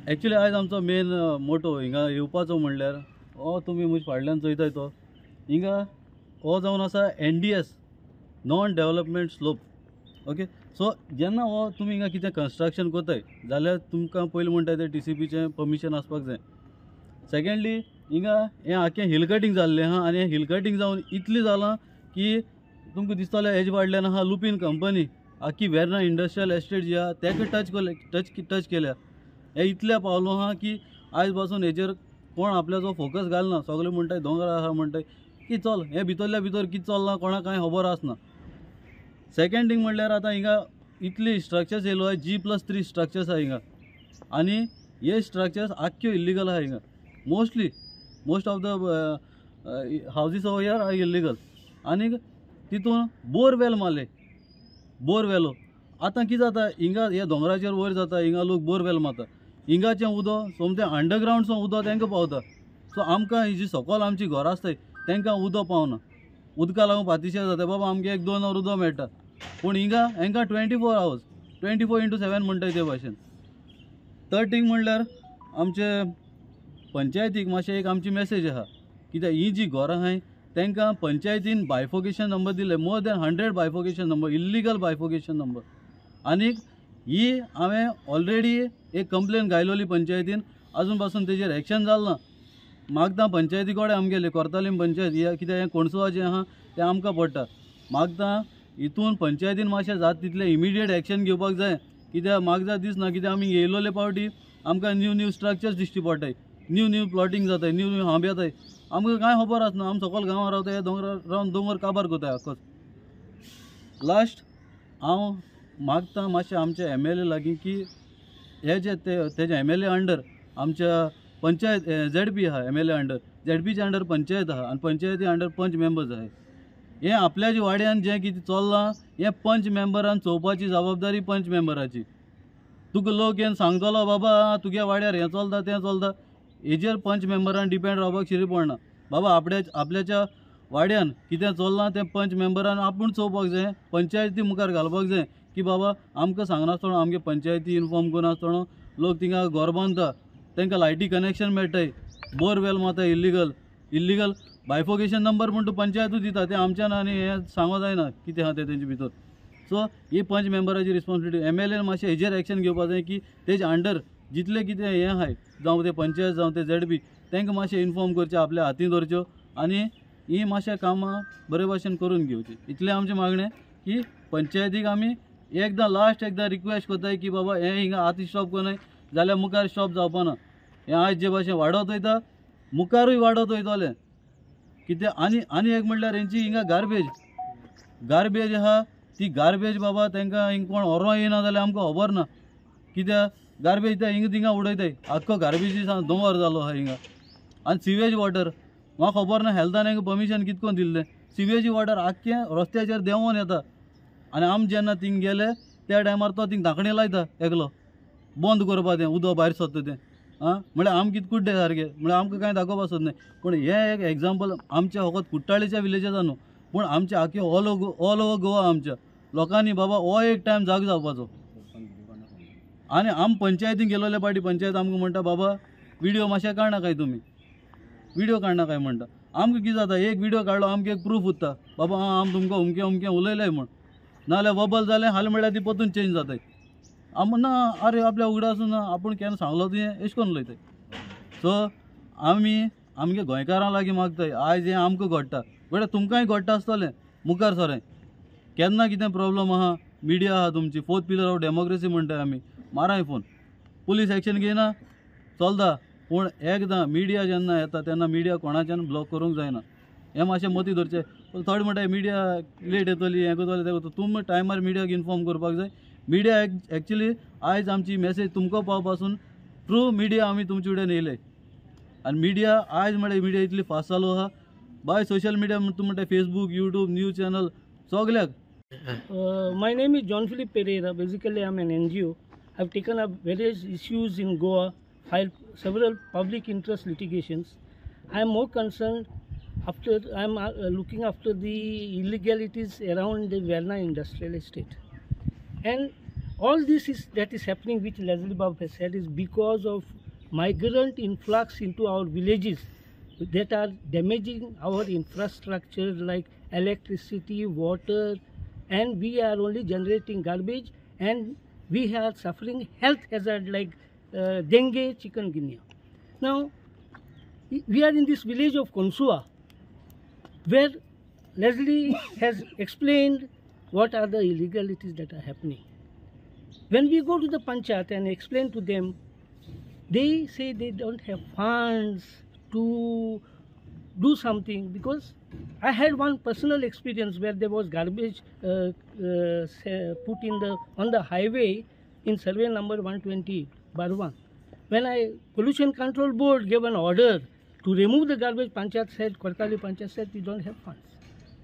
Actually आयज आमचो main motto हिंगा येवपाचो म्हणल्यार हो तुमी म्हजे फाटल्यान चोयताय तो हिंगा हो जावन आसा NDS non development slope. Okay, so जेन्ना हो तुमी हिंगा कितें कन्स्ट्रक्शन करताय जाल्यार तुमकां पयलीं म्हणटा तें TCPचें परमिशन आसपाक जाय. सेकेंडली हिंगा हें आख्खें हिल कटींग जाल्लें आहा आनी हें हिल कटींग जावन इतलें जालां की तुमकां दिसतलें हेजे फाटल्यान आहा लुपीन कंपनी आख्खी वेर्ना इंडस्ट्रियल एस्टेट जी आहा तेका टच केल्या. हें इतलें पावलो आहा की आयज पासून हेजेर कोण आपल्याचो फोकस घालना. सगळे म्हणटाय दोंगर आहा म्हणटाय की चल हें भितरल्या भितर कितें चल्लां कोणाक कांय खबर आसना. सेकेंड थींग म्हणल्यार आतां हिंगा इतली स्ट्रक्चर्स येयलो आहा, G+3 structures आहा हिंगा आनी हे स्ट्रक्चर्स आख्ख्यो इल्लिगल आहा हिंगा. Mostly most of the houses over here are illegal. आनी तितून बोरवेल मारले, बोरवेलो आतां कितें जाता हिंगा हे दोंगराचेर वयर जाता हिंगा लोक बोरवेल मारता, हिंगाचें उदक सोमतें अंडरग्रावंड उदक तांकां पावता. सो आमकां ही जी सकयल आमची घरां आसताय तांकां उदक पावना, उदका लागून पातिशेर जाता. बाबा आमकां 1-2 वर उदक मेळटा, पूण हिंगा हांकां 24 hours 24x7 म्हणटाय ते भाशेन. थर्ड थींग म्हणल्यार आमचे पंचायतीक मातशें एक आमची मॅसेज आहा कित्याक ही जी घरां आहाय तांकां पंचायतीन बायफोकेशन नंबर दिले, more than 100 bifurcation number, illegal bifurcation number. आनीक ही हांवें ऑलरेडी एक कंप्लेन घायलोली पंचायतीन, आजून पासून तेजेर एक्शन जालें ना. मागता पंचायती कडेन आमगेले कोर्तालीम पंचायत कित्याक हें कोणसुवाचें आहा तें आमकां पडटा. मागता हितून पंचायतीन मातशें जाता तितलें इमिडिएट एक्शन घेवपाक जाय कित्याक म्हाका दिसना कित्याक आमी येयलोले पावटी आमकां न्यू न्यू स्ट्रक्चर्स दिश्टी पडटाय, न्यू न्यू प्लॉटींग जाताय, न्यू न्यू हांब येताय. आमकां कांय खबर आसना, आमी सकयल गांवां रावताय, हे दोंगरार रावन दोंगर काबार करताय आख्खोच. लास्ट हांव मागता मातशें आमच्या MLA लागीं की हे जे तेजे MLA under आमच्या पंचायत ZP आहा, MLA under ZPच्या अंडर पंचायत आहा आनी पंचायती अंडर पंच मेंबर्स आहाय. हें आपल्याच्या वाड्यान जें कितें चल्लां हें पंच मेंबरान चोवपाची जबाबदारी पंच मेंबराची. तुका लोक येवन सांगतलो बाबा तुगे वाड्यार हें चलता तें चलता, हेजेर पंच मेंबरान डिपेंड रावपाक शिरी पडना. बाबा आपल्याच्या वाड्यान कितें चल्लां तें पंच मेंबरान आपूण चोवपाक जाय, पंचायती मुखार घालपाक जाय की बाबा आमकां सांगनासतना आमगे पंचायती इनफॉर्म करनासतना लोक थिंगा घर बांदता, तांकां लायटी कनेक्शन मेळटाय, बोरवेल मारता इल्लिगल, इल्लिगल बायफोकेशन नंबर म्हण तूं पंचायतूच दिता, तें आमच्यान आनी हें सांगो जायना कितें आहा तें तेंचे भितर. सो ही पंच मेंबराची रिस्पॉन्सिबिलिटी. MLA मातशें हेजेर एक्शन घेवपाक जाय की तेजे अंडर जितलें कितें हें आहाय जावं तें पंचायत जावं तें ZP तांकां मातशें इनफॉर्म करचें, आपल्या हातीन धरच्यो आनी ही मातशें कामां बरे भाशेन करून घेवचीं. इतलें आमचें मागणें की पंचायतीक आमी एकदां लास्ट एकदां रिक्वेस्ट करताय की बाबा हें हिंगा आतां स्टॉप करनाय जाल्यार मुखार स्टॉप जावपाना. हें आयज जे भाशेन वाडत वयता मुखारूय वाडत वयतलें कित्याक. आनी आनी एक म्हणल्यार हेंची हिंगा गार्बेज गार्बेज आहा ती गार्बेज बाबा तांकां हिंगा कोण व्हरों येयना जाल्यार आमकां खबर ना कित्याक गार्बेज ते हिंगा थिंगा उडयताय, आख्खो गार्बेजी दोंगर जालो आहा हिंगा. आनी सिवेज वॉटर म्हाका खबर ना हेल्थान हांकां परमिशन कितें करून दिल्लें, सिवेज वॉटर आख्खें रस्त्याचेर देंवोन येता आनी आमी जेन्ना थिंग गेले त्या टायमार तो थिंग धांकणी लायता एकलो बंद करपा तें उदक भायर सरता तें. आं म्हळ्यार आमकां कितें कुड्डे सारकें म्हळ्यार आमकां कांय दाखोवपा सोद न्हय. पूण हें एक एग्जाम्पल आमच्या फकत कुट्टाळेच्या विलेजाचो न्हू पूण आमच्या आख्खे ऑल ओवर गोवा आमच्या लोकांनी बाबा हो एक टायम जागो जावपाचो. आनी आम पंचायतीन गेलोले पाटी पंचायत आमकां म्हणटा बाबा विडियो मातशें काडनाकाय तुमी, विडियो काडनाकाय म्हणटा. आमकां कितें जाता एक विडियो काडलो आमकां एक प्रूफ उरता बाबा आं आम तुमकां अमकें अमकें उलयलें म्हूण, नाजाल्यार वबल जालें हाल म्हळ्यार ती परतून चेंज जाताय. आम ना अरे आपल्या उगडासून ना आपूण केन्ना सांगलो तुवें अशें करून उलयताय. सो आमी आमगे गोंयकारां लागीं मागताय आयज हें आमकां घडटा बट तुमकांय घडटा आसतलें मुखार सरें केन्ना कितें प्रोब्लम आहा, मिडिया आहा तुमची, फोर्थ पिलर ऑफ डेमोक्रेसी म्हणटाय आमी, माराय फोन, पुलीस एक्शन घेयना चलता, पूण एकदां मिडिया जेन्ना येता तेन्ना मिडिया कोणाच्यान ब्लॉक करूंक जायना हें मातशें मती धरचें. थोडे म्हणटाय मिडिया लेट येतली हें करतलें तें करतलें, तुमी टायमार मिडियाक इनफॉर्म करपाक जाय. मिडिया एक्चुली आयज आमची मॅसेज तुमकां पावपासून ट्रू मिडिया आमी तुमचे कडेन येयले आनी मिडिया आयज म्हळ्यार मिडिया इतली फास्ट चालू आहा बाय सोशल मिडिया तूं म्हणटा फेसबूक यूट्यूब न्यूज चॅनल सगल्याक. My name is John Philip Pereira. Basically, I am an NGO. I have taken up various issues in Goa, filed several public interest litigations. I am more concerned after I am looking after the illegalities around the Verna industrial estate. And All this is that is happening, which Leslie Babu has said, is because of migrant influx into our villages that are damaging our infrastructure like electricity, water, and we are only generating garbage, and we are suffering health hazard like dengue, chikungunya. Now, we are in this village of Consua, where Leslie has explained what are the illegalities that are happening. When we go to the panchayat and explain to them, they say they don't have funds to do something, because I had one personal experience where there was garbage put in the on the highway in survey number 120 Barwan. When I Pollution Control Board gave an order to remove the garbage, panchayat said, Cortalim panchayat said, we don't have funds.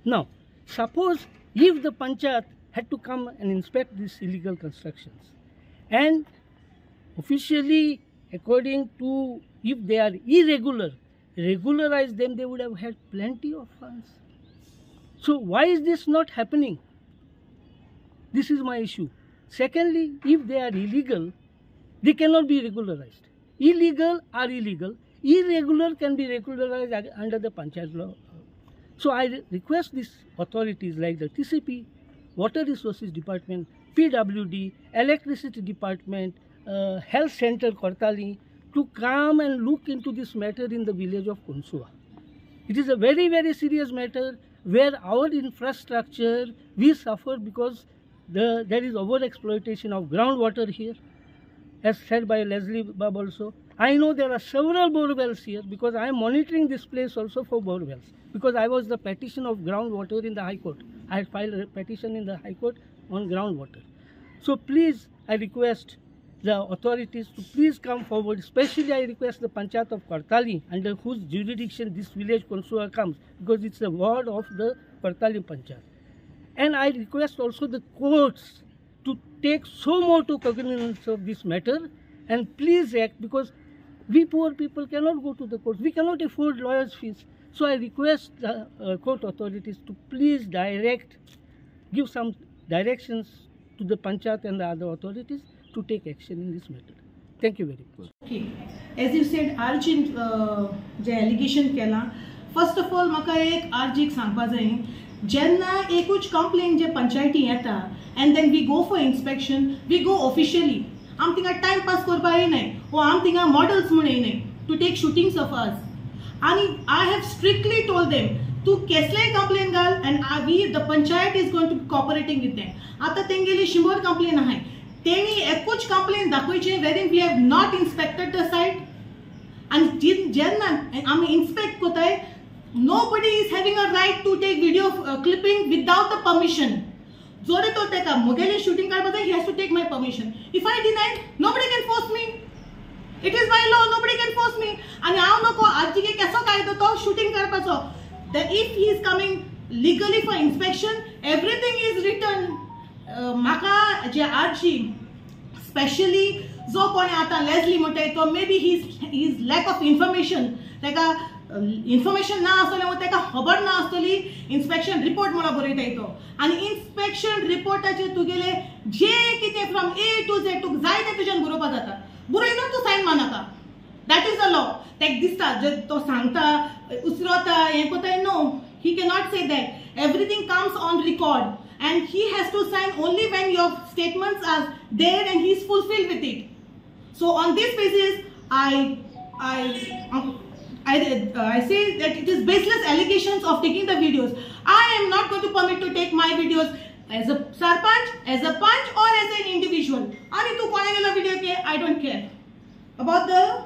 Now, suppose if the panchayat had to come and inspect these illegal constructions, and officially, according to, if they are irregular, regularize them, they would have had plenty of funds. So why is this not happening? This is my issue. Secondly, if they are illegal, they cannot be regularized. Illegal are illegal. Irregular can be regularized under the panchayat law. So I request these authorities like the TCP, Water Resources Department, PWD, Electricity Department, Health Center Cortalim, to come and look into this matter in the village of Consua. It is a very, very serious matter where our infrastructure, we suffer because there is over-exploitation of groundwater here, as said by Leslie Bab also. I know there are several bore wells here because I am monitoring this place also for bore wells, because I was the petition of groundwater in the High Court. I had filed a petition in the High Court on groundwater. So please, I request the authorities to please come forward. Especially I request the Panchayat of Cortalim, under whose jurisdiction this village Consua comes, because it's a ward of the Cortalim Panchayat. And I request also the courts to take so more to cognizance of this matter and please act, because we poor people cannot go to the courts. We cannot afford lawyers' fees. So I request the court authorities to please direct, give some directions to the Panchayat and the other authorities to take action in this matter. Thank you very much. Okay. As you said, RG J allegation केला, first of all म्हाका एक आरजीक सांगपा जाय, जेन्ना एकूच complain जे पंचायती येता and then we go for inspection, we go officially. आम थिंगा टायम पास करपा येयनाय वो आम थिंगा मॉडल्स म्हूण येयनाय to take shootings of us. आनी I have strictly told them, तूं केसलेय कंप्लेन घाल and we the panchayat is going to cooperating with them. आतां तेंगेली 100 कंप्लेन आहाय, तेणी एकूच complain दाखोवची wherein we have not inspected the site. आनी जेन्ना आमी इन्स्पेक्ट कोताय, nobody is having a right to take video clipping without the permission. जोरे तो तेका म्हगेलें शूटिंग काडपा जाय, he has to take my permission. If I deny, nobody can force me. It is by law, nobody can force me. आनी हांव नको आजचे केसो कायदो तो शूटिंग काडपाचो. If he is coming legally for inspection, everything is written. म्हाका जे RG specially जो कोण आतां लेजली म्हणटाय तो may be his lack of information, ताका इन्फॉर्मेशन ना आसतलें वो ताका खबर ना आसतली, इन्स्पेक्शन रिपोर्ट म्हणून बरयताय तो. आनी इन्स्पेक्शन रिपोर्टाचेर तुगेले जे कितें फ्रॉम ए टू झेड तुका जाय तें तुज्यान बरोवपा जाता, बरयना तूं sign मारनाका. That is the law. ताका दिसता जे तो सांगता उसरोता हें कोताय, no, he cannot say that. Everything comes on record and he has to sign only when your statements are there and he is fulfilled with it. So on this basis, I say that it is baseless allegations of taking the videos. I am not going to permit to take my videos as a sarpanch, as a panch or as an individual. Ani tu kone video ke, I don't care. About the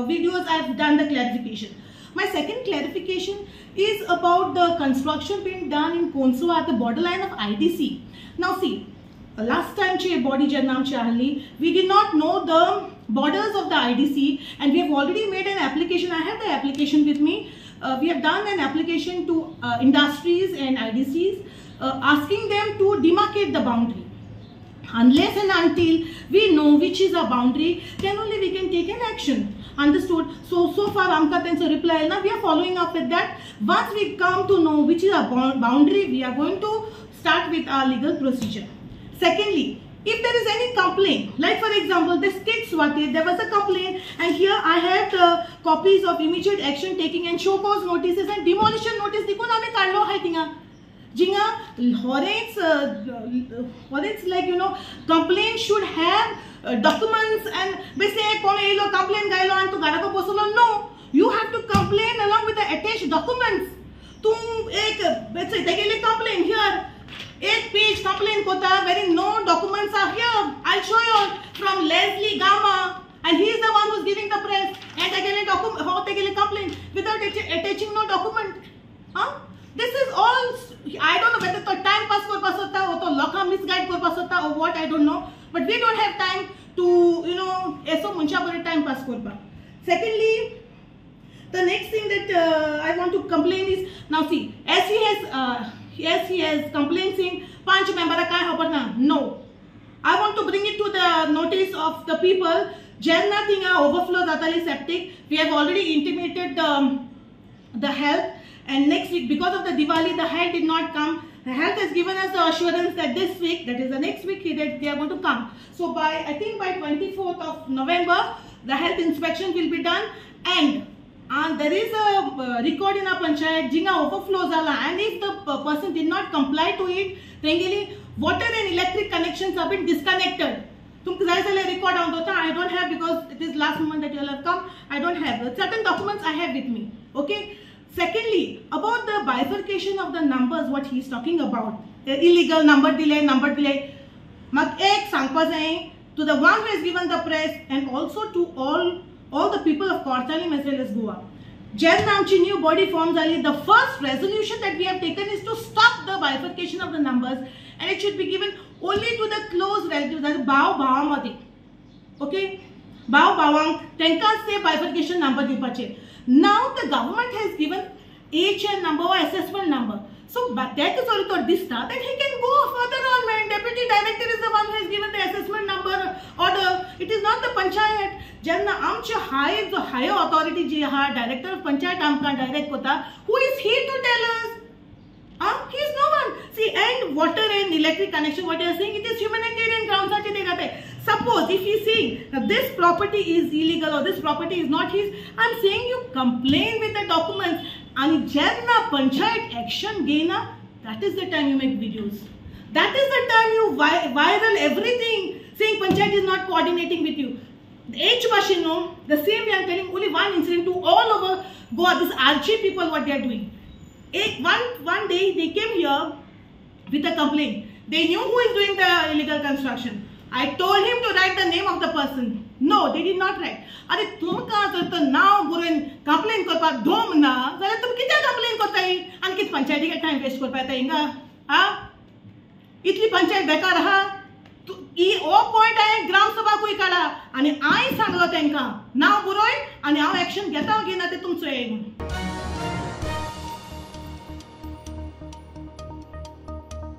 videos, I have done the clarification. My second clarification is about the construction being done in Consua at the borderline of IDC. Now see, last time che body janam che we did not know the borders of the IDC, and we have already made an application. I have the application with me. We have done an application to industries and IDCs asking them to demarcate the boundary. Unless and until we know which is our boundary, then only we can take an action. Understood? So far amka tenso reply na, we are following up with that. Once we come to know which is our boundary, we are going to start with our legal procedure. Secondly, If there is any complaint, like for example, this kids Swati, there was a complaint, and here I have the copies of immediate action taking and show cause notices and demolition notice देखून आमी काडलो आहाय थिंगा. जिंगा होरेच होरेच like you know complaint should have documents and बेसे कोण येयलो complain गायलो आनी तूं घराको बसलो, no, you have to complain along with the attach documents. तूं एक तेगेली कंप्लेन here एक पेज complain kota wherein no documents are here. I'll show you from Leslie Gama, and he is the one who's giving the press and again document how they get complaint without attaching no document. Huh? This is all, I don't know whether to time pass करपा सोदता or to लोकां misguide करपा सोदता or what, I don't know, but we don't have time to you know eso मनशा बरें time pass करपा. Secondly, the next thing that I want to complain is, now see, as he has complained saying panch member काय खबर ना, no, I want to bring it to the notice of the people. जेन्ना थिंगा overflow जाताली septic, we have already intimated the health, and next week because of the Diwali the health did not come. The health has given us the assurance that this week, that is the next week, that they are going to come. So by, I think by 24th of November the health inspection will be done, and there is a record in our panchayat jinga overflow zala, and if the person did not comply to it, tengeli water and electric connections have been disconnected. Tumka jai zale record हांव दवरता, I don't have because it is last moment that you all have come. I don't have certain documents I have with me. Okay. Secondly, about the bifurcation of the numbers, what he is talking about, illegal number delay, number delay. Mak ek सांगपा जाय to the one who has given the press and also to all the people of Cortalim as well as Goa. जेन्ना आमची new body form जाली, the first resolution that we have taken is to stop the bifurcation of the numbers, and it should be given only to the close relatives, भाव भावा मदीं. Okay, भाव भावांक तांकांच ते bifurcation number दिवपाचे. Now the government has given HN number or assessment number. So ताका जर तो दिसता, then he can go further on, man. Deputy director is the one who has given the assessment number order. It is not the panchayat. जेन्ना आमचे हाय जो higher authority जी आहा, director of panchayat आमकां डायरेक्ट कोता, who is he to tell us? He is no one. See, and water and electric connection, what you are saying, it is humanitarian grounds. Suppose if he is saying that this property is illegal or this property is not his, I am saying you complain with the documents. And जेन्ना panchayat action घेयना, that is the time you make videos. That is the time you viral everything, saying panchayat is not coordinating with you. H machine, no, the same way I am telling only one incident to all over Goa, this RG people, what they are doing. One day they came here with a complaint. They knew who is doing the illegal construction. I told him to write the name of the person. No, they did not write. अरे तुमकां जर तर नांव बरोवन complain करपाक दम ना जाल्यार तुमी कित्याक कंप्लेन करताय आनी कितें पंचायतीक टायम वेस्ट करपा येता हिंगा? आ, इतली पंचायत बेकार आहा. ही हो पॉयंट हांवें ग्रामसभाकूय काडला आनी हांवें सांगलो तांकां नांव बरोय आनी हांव एक्शन घेता घेना तें तुमचो हें.